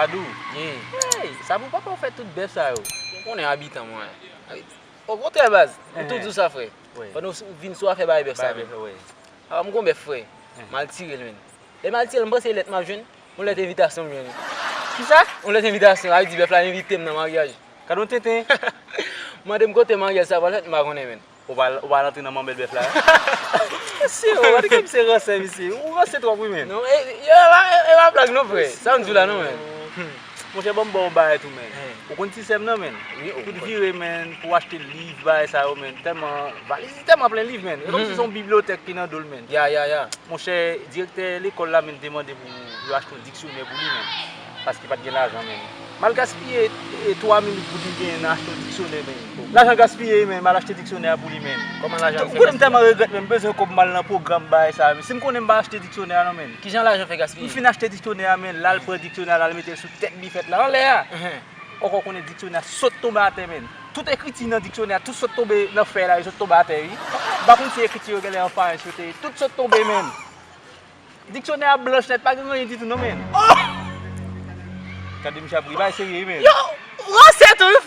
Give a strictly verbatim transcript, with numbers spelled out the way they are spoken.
Adou. Hey, sa pou papa w fè tout bèf sa yo. Ou konnen abitan mwen. Okontrè baz, m tou di w sa frè. Pandan w vin sou afè bay bèf sa menm. Apa m gon bèf frè. M al tire l menm. Lè m al tire l, m panse lèt m ap jwenn. Yon lèt envitasyon m jwenn. Kisa? Yon lèt envitasyon, sa vle di bèf la envite m nan maryaj. Gad yon tenten. Mande m kote maryaj sa pral fèt, m pa konnen menm. Ou pa, ou pa antre nan manmèl bèf la? Mesye, ou pa te ka misye ransè, mesye. Ou ransè twòp, wi, menn. Non, e, e, e, e pa blag non, frè. Sa m di w la, non, menn. Monchè, ban m ba w bagay tou, menn. Ou konn Ti Sèm nan, menn? Tout vire, menn, pou achte liv, bagay sa yo, menn. Tèlman, valiz li tèlman plen liv, menn. E kòmsi se yon bibliyotèk ki nan do l, menn. Ya, ya, ya. Monchè, direktè lekòl la menm te mande pou yo achte yon diksyonè pou li menm. Paske pa t gen lajan menm. M al gaspiye e, twa minit pou li genyen nan achte yon diksyonè menm. Lajan gaspiye menm, m al achte diksyonè a pou li menm. Kòman lajan fè gaspiye? Ou konnen m tèlman regrèt menm, m bezwen kòb m al nan pwogram bagay sa menm. Si m konnen m pa achte diksyonè a non menm. Kijan lajan fè gaspiye? M fin achte diksyonè a menm, l al pran diksyonè a, l al mete l sou tèt bifèt la, anlè a. Ankò konnen diksyonè a sot tonbe atè menm. Tout ekriti nan diksyonè a, tout sot tonbe nan fèy la, yo sot tonbe atè, wi. M pa konn si ekriti yo genlè an farens yo te ye. Tout sot tonbe, menn. Diksyonè a blanch nèt, pa gen anyen ditou, non, menn. Gade misye ap ri, bagay serye, wi, menn. Yo, ou ransè tou, wi,